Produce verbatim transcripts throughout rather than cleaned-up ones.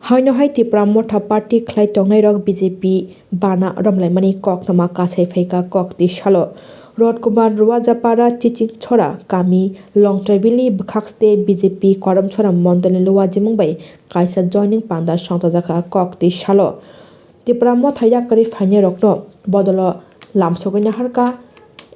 Haino hai Tipra Motha party khlai tongnairok B J P bana romlaimani koktwma kasai phaikha kok twi salo. Rotkumar Ruajapara Chichingchora kami Longtraibili bwkhakste B J P Koramchora mondolni luajimung bai kaisa joining panda songchajakha kok twi salo. Tipra Motha yakarwi phainairokno bodolo lamsogwi naharkha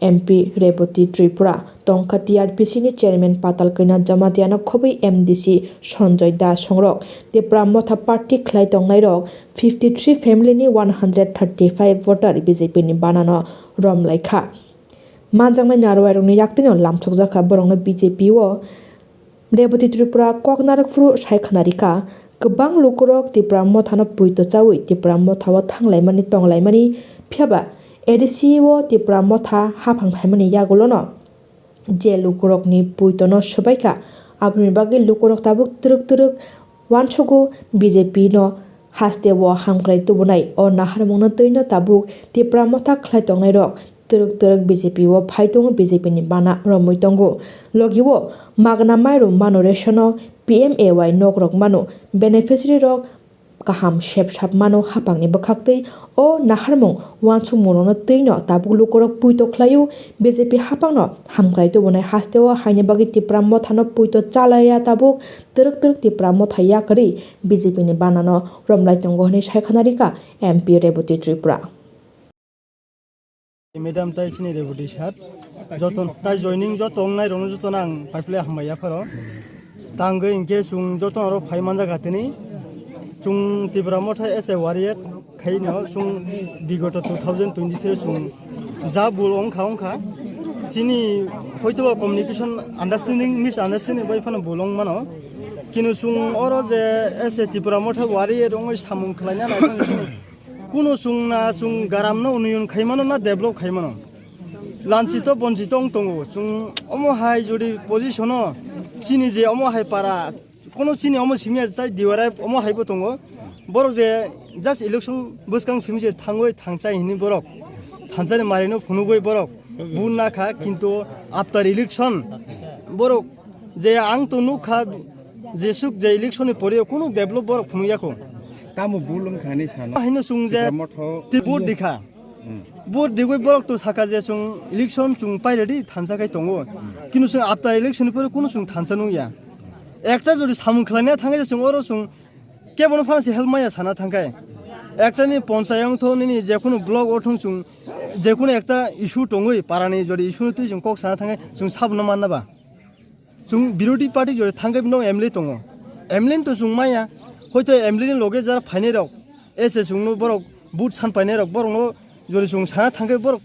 M P Reboti Tripura, tongkha T R P C ni chairman Patal Kaina Jamatiano khobwi M D C Sanjoy Das songrok. Tipra Motha party khlai tongnairok fifty three family ni one hundred thirty five voter B J P ni banano romlaikha. Manjaknai narwuirokni yaktwino lamsokjakha borokno B J P o Reboti Tripura kok narwkphuru sai khna rikha, kwbang lukurok Tipra Mothano puito chaui Tipra Mothao thanglaimani tonglaimani, phiyaba A D C o Tipra Motha haphang phaimani yagulono je lukurokni puitono swbaikha, aboni bagwi lukurok tabuk twrwk twrwk uansugo B J P no hasteo hamkrai tubunai. O naharmungno twino tabuk Tipra Motha khlai tongnairok twrwk twrwk B J P o phai tongo, B J P ni bana romwi tongo. Logio magna mairum mano, rationo P M A Y nokrok mano, beneficiary rok kaham sep sap mano. Hapangni bwkhaktwi o naharmung uansukmungrokno twino tabuk lukurok puito khlaio. B J P hapangno hamkrai tubunai hasteo haini bagwi Tipra Mothano puito chalaiya tabuk. Twrwk twrwk Tipra Motha yakarwi B J P ni banano romlai tongo hwnwi sai khna rikha M P Reboti Tripura. Madam tai chini Reboti sir, joto tai joining joto wngnai rokno joto no ang paiphile hambai yapharo. Tangwi hinkhe chwng joto oro phai manjak atini. Chwng Tipra Motha as a warrior khaino chwng bigoto two thousand twenty-three chwng ja bul wngkha wngkha. Chini hoito communication understanding, misunderstanding bai phano bul wng mano. Kino chwng oro je as a Tipra Motha warrior wngwi samung khlaina nai phano chini Kuno chwng na chwng garam no unnoyon khai mano na develop khai mano. Lanchito bonchito wng tongo. Chwng omo hai jodi position o chini je omo hai para, kono chini omo simi ya chai diwarai omo hai bo tongo. Borok je just election bwskang simi je thangwi thangchai hini borok. Thanchani mari no phunugwi borok. Bun na kha kintu after election borok je ang to nuk kha jesuk je election ni pore kuno develop borok phunuk ya kho. Tamo bul wng kha hinwi sano. Haino chwng je Tipra Motha ti vote dikha. Hmm. Vote digwi borok to saka je chwng election chwng pai ready thansa khai tongo. Hmm. Kino chwng after election ni pore kuno chwng thansa nung ya. Ekta jodi samung khlaina thangwi chwng oro chwng kebono phano se help maya sana thangkhai. Ekta ni ponchayat wng thok nini je kuno block o thung chwng je kuno ekta issue tongwi para ni jodi issue ni twi chwng kok sana thangkhai chwng sabo no manna ba. Chwng birodhi party jora thangkhe bino M L A tongo. M L A to chwng maya, hoito M L A ni loge jara phainai rok, S S chwngno borok vote san painai rok, borokno jora chwng sana thangkhe borok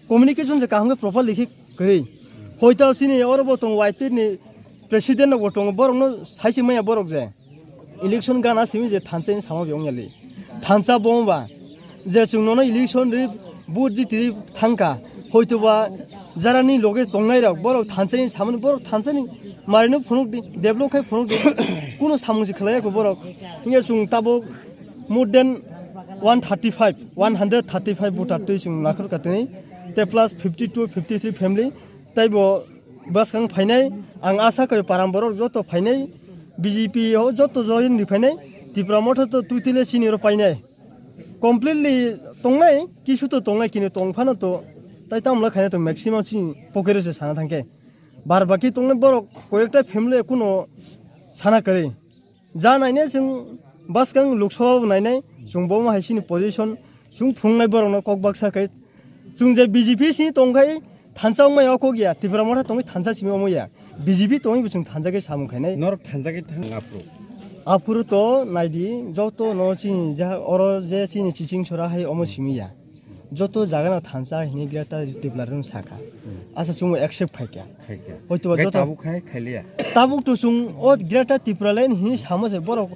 communication je kaham khe properly khe kwrwi. Hoito chini oro bo tongo Y P ni president rok bo tongo, borokno sai se maya borok je. Election gana simi je thansa ni samo byong yali. Thansa bong ba je chwng nono election ri vote jiti ri thangka. Hoito ba jara ni loge tongnai rok borok thansa ni samo borok thansa ni mari no phunuk di, develop khai phunuk di. Kuno samung se khlai ko borok. Hinga chwng tabuk more than one thirty five, one hundred thirty five voter twi chwng lakhor ka tini. Te plus fifty two, fifty three family. Tai bo bwskang phainai, ang asa khe param borok joto phainai, B J P o joto join ri phainai, Tipra Motha to twtwile chini oro painai. Completely tongnai, kisu to tongnai, kini tong phano to, tai tamo khaina to maximum chini pocket o se sana thangkhe. Bar baki tongnai borok koyekta family kuno sana kwrwi. Ja nainai chwng bwskang Lok Sabha bo nainai, chwng bo omo hai chini position, chwng phunuknai borokno kok baksa khe, chwng je B J P simi tongkhai thansa wngmaya o kok ya, Tipra Motha tongwi thansa simi omo ya, B J P tongwi bo chwng thansa khe samung khainai. Norok thansa khe thang aphuru? Aphuru to naidi, joto no chini ja oro je chini chiching sora hai omo simi ya. Joto jaga no thansa hini Greater Tipraland sakha. Hmm. Asa chwng accept khaikha. Khaikha. Hoito ba joto tabuk khai khailiya. Tabuk to chwng o Greater Tipraland hini samo se borok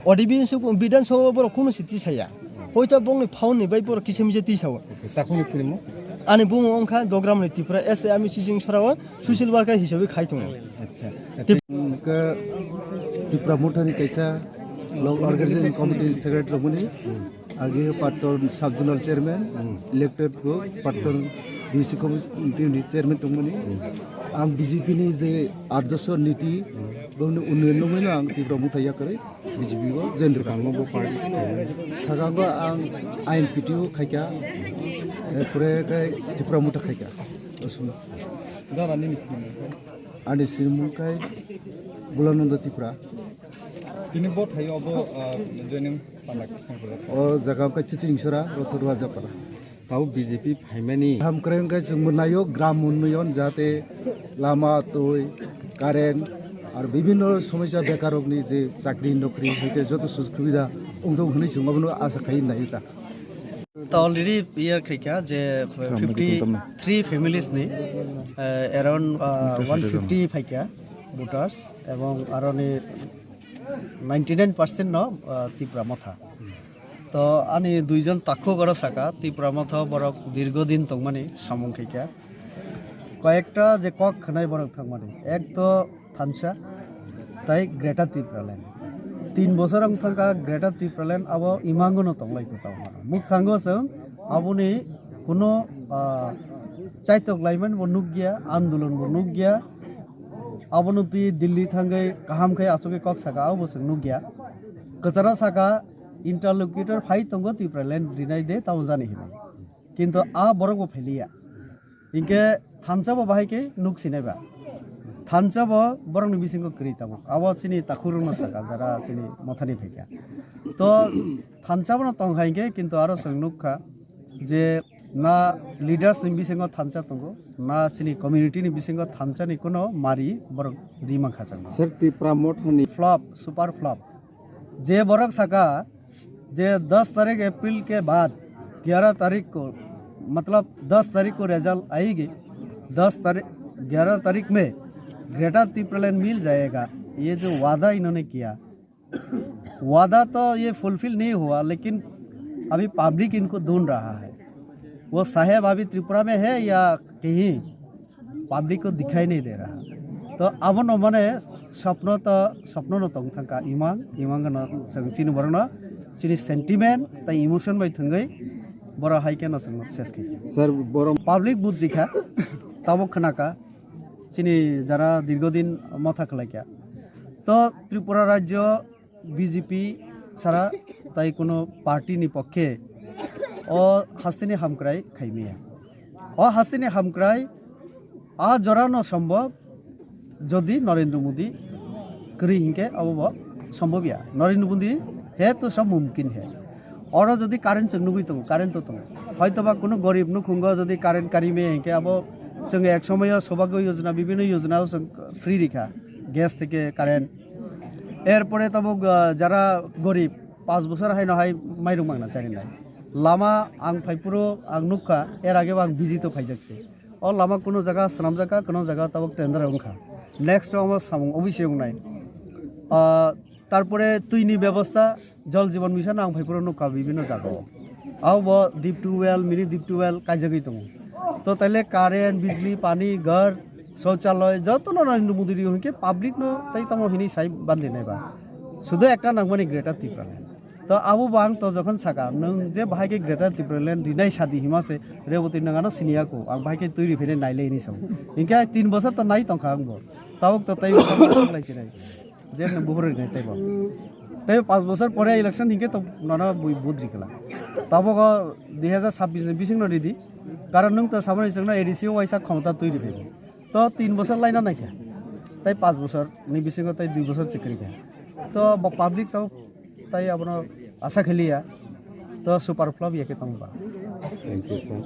odibi suk bidan so borok kuno se tisaya. Hoito bongni phone ni bai borok kisa misa tisao. Takhuni sinimo? Ani bumo wngkha Dogram ni Tripura S A, ami chiching sorao social worker hisabe khai tongo. Acha. Tip- Hwnkhe Tipra Motha ni kaisa local organization committee secretary romani. Agi Patton sub zonal chairman, hmm, elected go Patton D C committee ni chairman tongmani. Ang B J P ni je Arjaswar Niti, bongni unnayon nungmano ang Tipra Motha yakarwi B J P o join rwkha. Bangma bo party. Sagango ang I N P T o khaikha, eh, pore khe Tipra Motha khaikha. Osuna. Dara nini sinimung? Ani sinimung khai Bulananda Tipra. Tini bo thaio abo, ah, joining pandak songkha. O jaga khai Chichingsora, Rotorua Japara. Tao B J P phaimani. Hamkrai wngkha chwng mwnaio gram unnayon, jahate lama, twi, current, ar bibhinno somosya bekarokni je chakri nokri, hwnkhe joto sujog subida wngthok hwnwi chwng abono asa khai naio ta. To already iya khaikha je fifty three families ni, eh, around, ah, one fifty phaikha voters, ebong aroni ninety nine percent no, ah, Tipra Motha. To ani duijon takhuk oro saka, Tipra Motha borok dirgo din tongmani samung khaikha. Koyekta je kok khwnai borok thangmani. Ek to thansa, tai Greater Tipraland. Tin bosor wng thangkha Greater Tipraland abo imangono tonglaikha tongmani. Mukthango chwng aboni kuno, ah, chaitok laimani bo nukya, andolon bo nukya. Abono twi Delhi thangwi kaham khe achugwi kok saka, abo chwng nukya. Kwcharo saka, interlocutor phai tongo Tipraland rinai de tamo jani hinwi. Kintu a borok bo phailiya. Hinkhe thansa bo bahai khe nuk sinai ba. Thansa bo borokni bisingo kwrwi tabuk. Abo chini takhurokno saka, jara chini Mothani phaikha. To thansa bono tong hai khe, kintu aro chwng nukha je na leaders ni bisingo thansa tongo, na chini community ni bisingo thansa ni kuno mari borok ri mankha chwng. Sir, Tipra Mothani flop, super flop. Je borok saka je दस तारीख अप्रैल के बाद ग्यारह तारीख को, मतलब दस तारीख को रिजल्ट आएगी, दस तारीख, ग्यारह तारीख में ग्रेटर तिप्रालैंड मिल जाएगा, ये जो वादा इन्होंने किया, वादा तो ये फुलफिल नहीं हुआ, लेकिन अभी पब्लिक इनको ढूंढ रहा है। वो साहेब अभी त्रिपुरा में है या कहीं, पब्लिक को दिखाई नहीं दे रहा। तो abono mane swpno to, swpno no tong thangkha imang, imang no chwng chini borokno chini sentiment tai emotion bai thwngwi borok hai khe no chwng ses khe. Sir, borok public bujikha, tabuk khwnakha chini jara dirgodin motha khlaikha. To Tripura rajyo B J P sara tai kuno party ni pokkhe o hasteni hamkrai khaimaya. O hasteni hamkrai a jora no sombhob jodi Narendra Modi kwrwi hinkhe abo bo sombhob ya. Narendra Modi hai to sab mumkin hai. Oro jodi current chwng nugwi tongo, current to tongo. Hoito ba kuno gorib nukhungo jodi current kari maya hinkhe abo chwng ek somoyo Saubhagya Yojana, bibhinno yojana o chwng free rikha. Gas theke current, erpore tabuk, ah, jara gorib, panch bosor haino hai mairung mangna charinai. Lama ang phaiphuru ang nukha, er age bo ang visit o phaijak se. O lama kuno jaga swnamjak kha, kuno jaga tabuk tender wngkha. Next o omo samung obviously wngnai. Ah, tarpore twini bebosta, Jal Jeevan Mission ang phaiphuru nukha bibhinno jaga o. Abo bo deep tubewell, mini deep tubewell kaijagwi tongo. To taile current, bijli, pani, ghar, shouchalay jotono Narendra Modi rio hinkhe public no tai tamo hinwi sai bandi nai ba. Sudo ekta nangmani Greater Tipraland. To abo bo ang to jokhon saka, nwng je bahai khe Greater Tipraland rinai sadi hima se Reboti nwng ano siniya ko, ang bahai khe twi riphainai nailai hinwi sao. Hinkhe tin bosor to nai tongkha ang bo. Tabuk to tai bosor lai sinai. Je nwng buphuru rinai teibo. Teibo panch bosor pore election hinkhe to nono bui vote rikla. Tabuk o dui hajar sabbish ni bisingno ridi. Karon nwng to samani chwngno A D C o waisa khomota twi riphaio. To tin bosor laina naikha. Tai panch bosor ni bisingo tai dui bosor chikri kha. To bo public to tai abono asa khaliya. To super flop ya khe tongba. Thank you, sir.